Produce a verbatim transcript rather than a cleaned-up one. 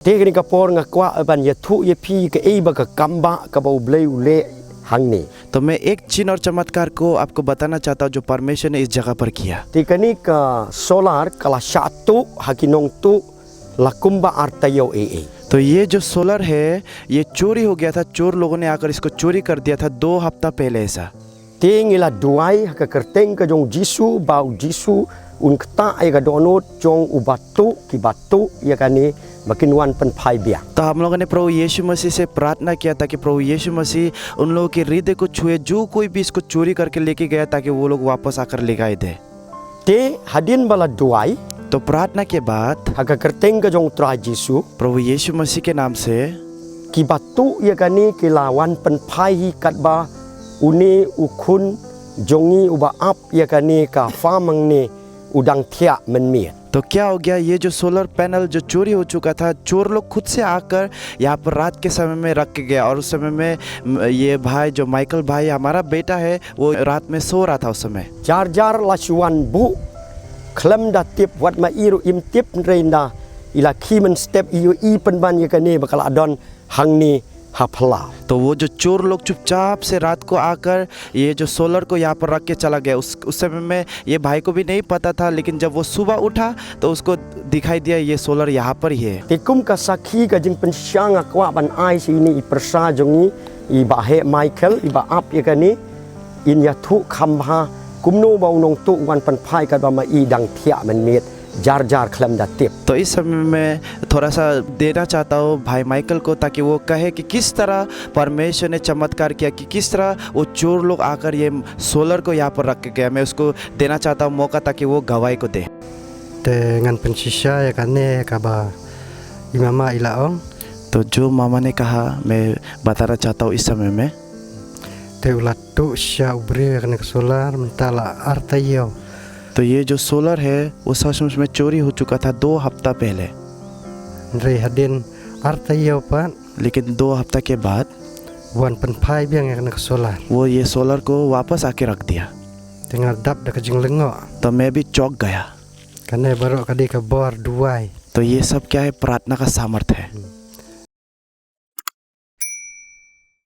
Te kane ka por nga kwah ban ïathuh ïa phi kaei ba ka kam ba kaba U Blei u leh hangne. तो मैं एक चिन्ह और चमत्कार को आपको बताना चाहता हूँ जो परमेश्वर ने इस जगह पर किया। Te kane ka solar ka la shah tuh ha ki nongtuh la kumba ar taïew ei ei. तो ये जो सोलर है, ये चोरी हो गया था, चोर लोगों ने आकर इसको चोरी कर दिया था दो हफ्ता पहले ऐसा। Te ngi la duwai ha ka kyrteng ka jong U Jisu ba U Jisu un ktah ïa ka dohnud jong uba tuh, kiba tuh ïa kane ba kin wan pynphai biang. तो हम लोगों ने प्रभु यीशु मसीह से प्रार्थना किया ताकि प्रभु यीशु मसीह उन लोगों के हृदय को छुए, जो कोई भी इसको चोरी करके लेके गया, ताकि वो लोग वापस आकर लेकर दे। Te hadien ba la duwai, तो प्रार्थना के बाद ha ka kyrteng ka jong U Trai Jisu, प्रभु यीशु मसीह के नाम से, kiba tuh ïa kane ki la wan pynphai hi katba une u khun jong ngi uba ap ïa kane ka farm hangne u dang thiah mynmiet. तो क्या हो गया, ये जो सोलर पैनल जो चोरी हो चुका था, चोर लोग खुद से आकर यहाँ पर रात के समय में रख के गया। और उस समय में, म, ये भाई जो माइकल भाई हमारा बेटा है, वो रात में सो रहा था उस समय। Jar jar la shu wan buh khlem da tip, wat ma i ruh im tip, hynrei ynda i la khie mynstep i ïohi pynban ïa kane ba ka la don hangne ha phyllaw. तो वो जो चोर लोग चुपचाप से रात को आकर ये जो सोलर को यहाँ पर रख के चला गया, उस उस समय में ये भाई को भी नहीं पता था, लेकिन जब वो सुबह उठा तो उसको दिखाई दिया ये सोलर यहाँ पर ही है। Te kum ka sakhi ka jingpynshisha nga kwah ban ai sha ine i pyrsa jong ngi, i Bah Heh Michael, iba ap ïa kane, in ïathuh kham bha kumno ba u nongtuh u wan pynphai katba ma i dang thiah mynmiet, jar jar khlem da tip. तो इस समय में थोड़ा सा देना चाहता हूँ भाई माइकल को, ताकि वो कहे कि किस तरह परमेश्वर ने चमत्कार किया, कि किस तरह वो चोर लोग आकर ये सोलर को यहाँ पर रख के गया। मैं उसको देना चाहता हूँ मौका, ताकि वो गवाही को दे। Te ngan pynshisha ïa kane kaba i mama i la ong. तो जो मामा ने कहा, मैं बताना चाहता हूँ इस समय में। Te u la tuh shisha u briew ïa kane ka solar mynta la ar taïew. तो ये जो सोलर है, वो सचमुच में चोरी हो चुका था दो हफ्ता पहले। Hynrei hadien ar taïew pat, लेकिन दो हफ्ता के बाद wan pynphai biang ïa kane ka solar. वो ये सोलर को वापस आके रख दिया। Te nga dap da ka jinglyngngoh. तो मैं भी चौंक गया। Kane baroh ka dei ka bor duwai. तो ये सब क्या है? प्रार्थना का सामर्थ्य है।